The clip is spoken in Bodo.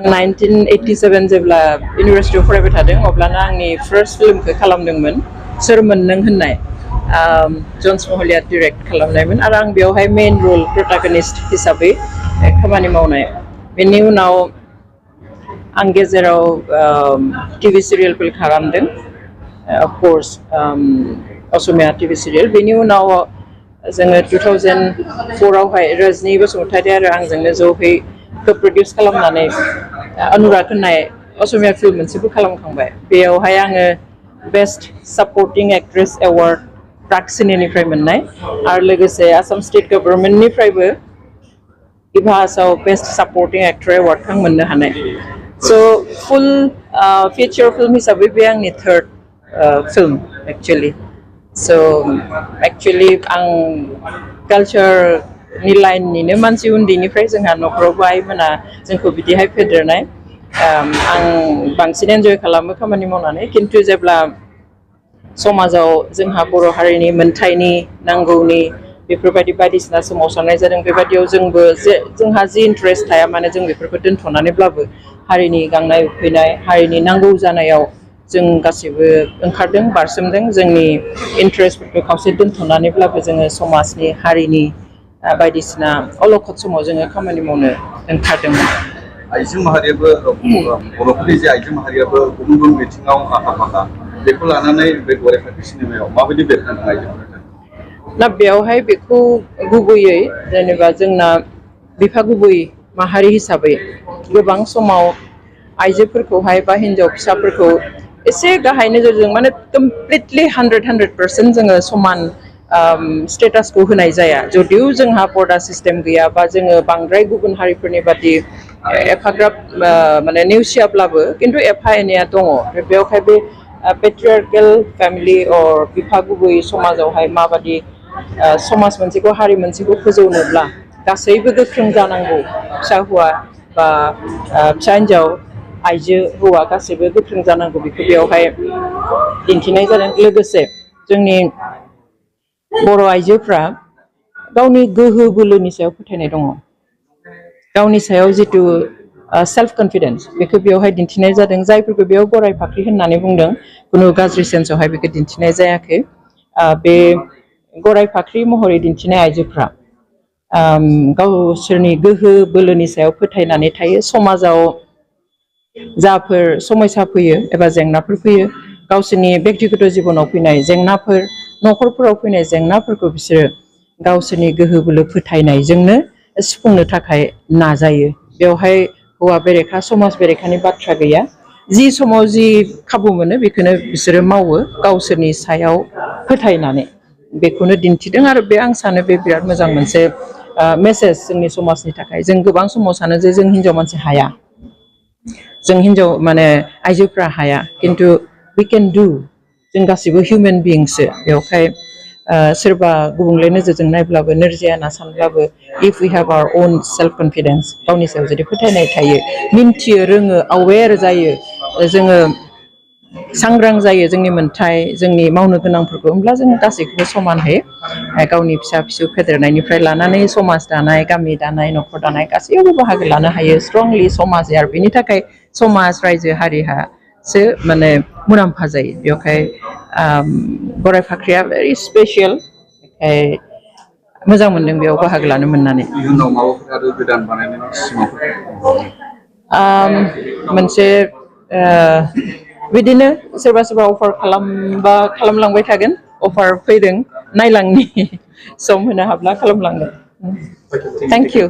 1987 जेब्ला इउनिभार्सिटियाव फरायबाय थादों अब्लाना आंनि फार्स्ट फिल्मखौ खालामदोंमोन सोरमोन नों होननाय जन्स महलिया डिरेक्ट खालामनायमोन आरो आं बेवहाय मेन रल प्रटागनिस्ट हिसाबै खामानि मावनाय बेनि उनाव आं गेजेराव टिभि सिरियेलफोर खालामदों अफकर्स असमिया टिभि सिरियेल बेनि उनाव जोङो 2004 आवहाय रजनी बसुमतारी आरो आंजोंनो ज'है प्रडिउस खालामनानै अनुराग होननाय असमिया फिल्म मोनसेबो खालामखांबाय बेयावहाय आङो best supporting actress award Prag सिनेनिफ्राय मोननाय आरो लोगोसे आसाम स्टेट गभर्नमेन्टनिफ्रायबो इभासआव बेस्ट सापर्टिं एक्टर एवार्ड आं मोननो हानाय स' फुल फिचार फिल्म हिसाबै बे आंनि थर्ड फिल्म एक्चुअलि स' एक्चुअलि आं कालचारनि लाइननिनो मानसि उन्दैनिफ्राय जोंहा न'खरावबो आइमोना जोंखौ बिदिहाय फेदेरनाय आं बांसिन एन्जय खालामो खामानि मावनानै खिन्थु जेब्ला समाजाव जोंहा बर' हारिनि मोनथायनि नांगौनि बेफोरबायदि बायदिसिना सोमावसारनाय जादों बेबायदियाव जोंबो जोंहा जि इन्टारेस्ट थाया माने जों बेफोरखौ दोनथ'नानैब्लाबो हारिनि गांनाय उखैनाय हारिनि नांगौ जानायाव जों गासैबो ओंखारदों बारसोमदों जोंनि इन्टारेस्टफोरखौ खावसे दोनथ'नानैब्लाबो जोङो समाजनि हारिनि बायदिसिना अलखद समाव जोङो खामानि मावनो ओंखारदोंमोन आइजो माहारियाबो बर'फोरनि जे आइजो माहारियाबो गुबुन गुबुन बिथिङाव आखा फाखा बेखौ लानानै बे गराय फाख्रि सिनेमायाव माबायदि बेरखांदों आइजोफोरा ना बेवहाय बेखौ गुबैयै जेनेबा जोंना बिफा गुबै माहारि हिसाबै गोबां समाव आइजोफोरखौहाय बा हिनजाव फिसाफोरखौ एसे गाहाय नोजोरजों माने कमप्लिटलि 100% जोङो समान स्टेटासखौ होनाय जाया जुदिও जोंहा पर्दा सिस्टेम गैया बा जोङो बांद्राय गुबुन हारिफोरनि बादि एफाग्राब माने नेवसियाब्लाबो खिन्थु एफा एनैया दङ बेवहाय बे पेट्रियार्केल फेमिलि अर बिफा गुबै समाजावहाय माबादि समाज मोनसेखौ हारि मोनसेखौ फोजौनोब्ला गासैबो गोख्रों जानांगौ फिसा हौवा बा फिसा हिन्जाव आइजो हौवा गासैबो गोख्रों जानांगौ बेखौ बेवहाय दिन्थिनाय जादों लोगोसे जोंनि बर' आइजोफ्रा गावनि गोहो बोलोनि सायाव फोथायनाय दङ गावनि सायाव जिथु सेल्फ कनफिडेन्स बेखौ बेवहाय दिन्थिनाय जादों जायफोरखौ बेयाव गराय फाख्रि होननानै बुंदों खुनु गाज्रि सेन्सआवहाय बेखौ दिन्थिनाय जायाखै बे गराय फाख्रि महरै दिन्थिनाय आइजोफ्रा गावसोरनि गोहो बोलोनि सायाव फोथायनानै थायो समाजाव जाफोर समयसा फैयो एबा जेंनाफोर फैयो गावसोरनि बेक्तिगत जिबनाव फैनाय जेंनाफोर न'खरफोराव फैनाय जेंनाफोरखौ बिसोरो गावसोरनि गोहो बोलो फोथायनायजोंनो सुफुंनो थाखाय नाजायो बेवहाय हौवा बेरेखा समाज बेरेखानि बाथ्रा गैया जि समाव जि खाबु मोनो बेखौनो बिसोरो मावो गावसोरनि सायाव फोथायनानै बेखौनो दिन्थिदों आरो बे आं सानो बे बिराद मोजां मोनसे मेसेज जोंनि समाजनि थाखाय जों गोबां समाव सानो जे जों हिनजाव मानसि हाया जों हिनजाव माने आइजोफ्रा हाया खिन्थु वी केन डु जों गासैबो हिउमेन बिइंसो बेवहाय सोरबा गुबुंले नोजोरजों नायब्लाबो नोरजिया होनना सानब्लाबो if we have our own self confidence गावनि सायाव जुदि फोथायनाय थायो मिन्थियो रोङो अवेर जायो जोङो सांग्रां जायो जोंनि मोन्थाय जोंनि मावनो गोनांफोरखौ होमब्ला जों गासैखौबो समानहै गावनि फिसा फिसौ फेदेरनायनिफ्राय लानानै समाज दानाय गामि दानाय न'खर दानाय गासैयावबो बाहागो लानो हायो स्ट्रंलि समाज आरो बेनि थाखाय समाज रायजो हारिहासो माने मुलाम्फा जायो बेवहाय गराय फाख्रिया भेरि स्पेसियेल मोजां मोनदों बेयाव बाहागो लानो मोननानै इयुनाव माबाफोर आरो गोदान बानायनायनि सिमांफोर मोनसे बिदिनो सोरबा सोरबा अफार खालामबा खालामलांबाय थागोन अफार फैदों नायलांनि सम होनो हाब्ला खालामलांगोन थेंक इउ